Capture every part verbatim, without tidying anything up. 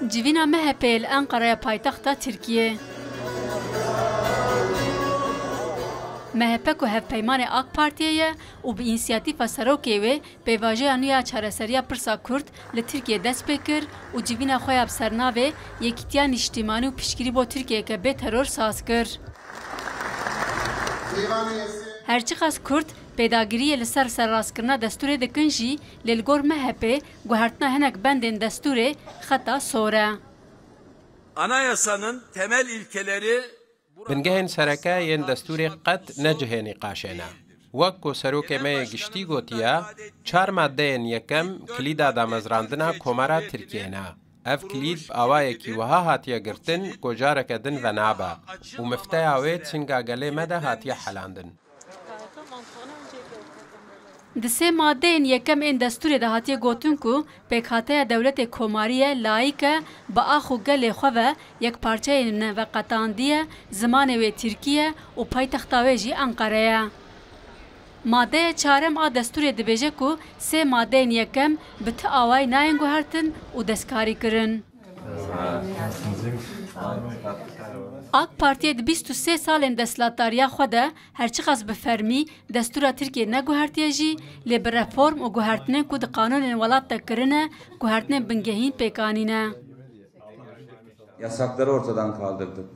Civîna M H P'ê li Enqeraya paytexta Tirkiyê. M H P ku hevpeymanê AK Partiyê ye û bi însiyatîfa serokê wê pêvajoya nû ya çareseriya pirsa Kurd li Tirkiyê dest pê kir û civîna xwe ya bi sernavê Yekîtiya Niştîmanî û Piştgirî bo Tirkiyeyeke bê teror saz kir. Her çiqas Kurd pêdagiriyê li ser serrastkirina destûrê dikin jî, lê li gor M H P'ê guhertina hinek bendên destûrê xeta sor e. Anayasanın temel ilkeleri Bingehên sereke yên destûrê qet ne cihê nîqaşê ne. Wek ku serokê me yê giştî gotiye, çar madeyên yekem kilîda damezrandina Komara Tirkiyê ne. Ev kilîd bi awayekî wiha hatiye girtin ku careke din venabe û mifteya wê çinga gelê me de hatiye helandin. Di sê madeyên yekem ên destûrê de hatiye gotin ku pêkhateya dewletê komarî ye, layîk e, bi ax û gelê xwe ve yekparçeyê neveqetandiye, zimanê wê tirkî ye û paytexta wê jî Enqere ye. Madeya çarem a destûrê dibêje ku sê madeyên yekem bi ti awayî nayên guhertin û destkarî kirin. AK Partiyê di bîst û sê salên desthilatdariya xwe de her çiqas bi fermî destûra Tirkiyê neguhertiye jî, lê bi reform û guhertinên ku di qanûnên welat de kirine, guhertinên bingehîn pêk anîne. Yasakları ortadan kaldırdık.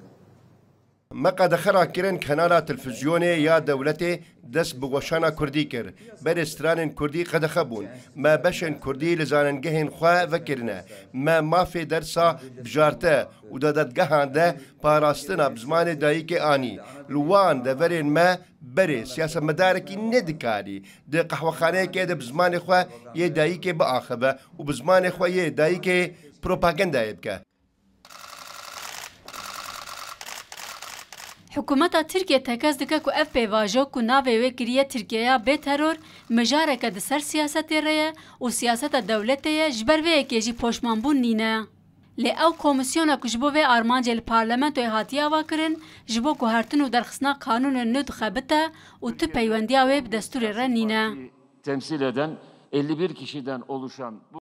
Me qedexe rakirin kanala telfizyonê ya dewletê dest bi weşana kurdî kir. Berê stranên kurdî qedexe bûn. Me beşên kurdî li zanîngehên xwe vekirine. Me mafê dersa bijarte û di dadgehan de parastina bi zimanê dayikê anî. Li wan deverên me berê siyasetmedarekî nedikarî di qehwexaneyekê de bi zimanê xwe yê dayikê biaxive û bi zimanê xwe yê dayikê propagandayê bike. Hikûmeta Tirkiyê tekez dike ku ev pêvajo ku navê wê kiriye Tirkiyeya bê teror, mijareke di ser siyasetê re ye û siyaseta dewletê ye, ji ber vê yekê jî poşmanbûn nîne. Lê ew komîsyona ku ji bo vê armancê li parlamentoyê hatiye avakirin, ji bo guhertin û derxistina qanûnên nû dixebite û tu peywendiya wê bi destûrê re nîne. Temsil eden elli bir kişiden oluşan bu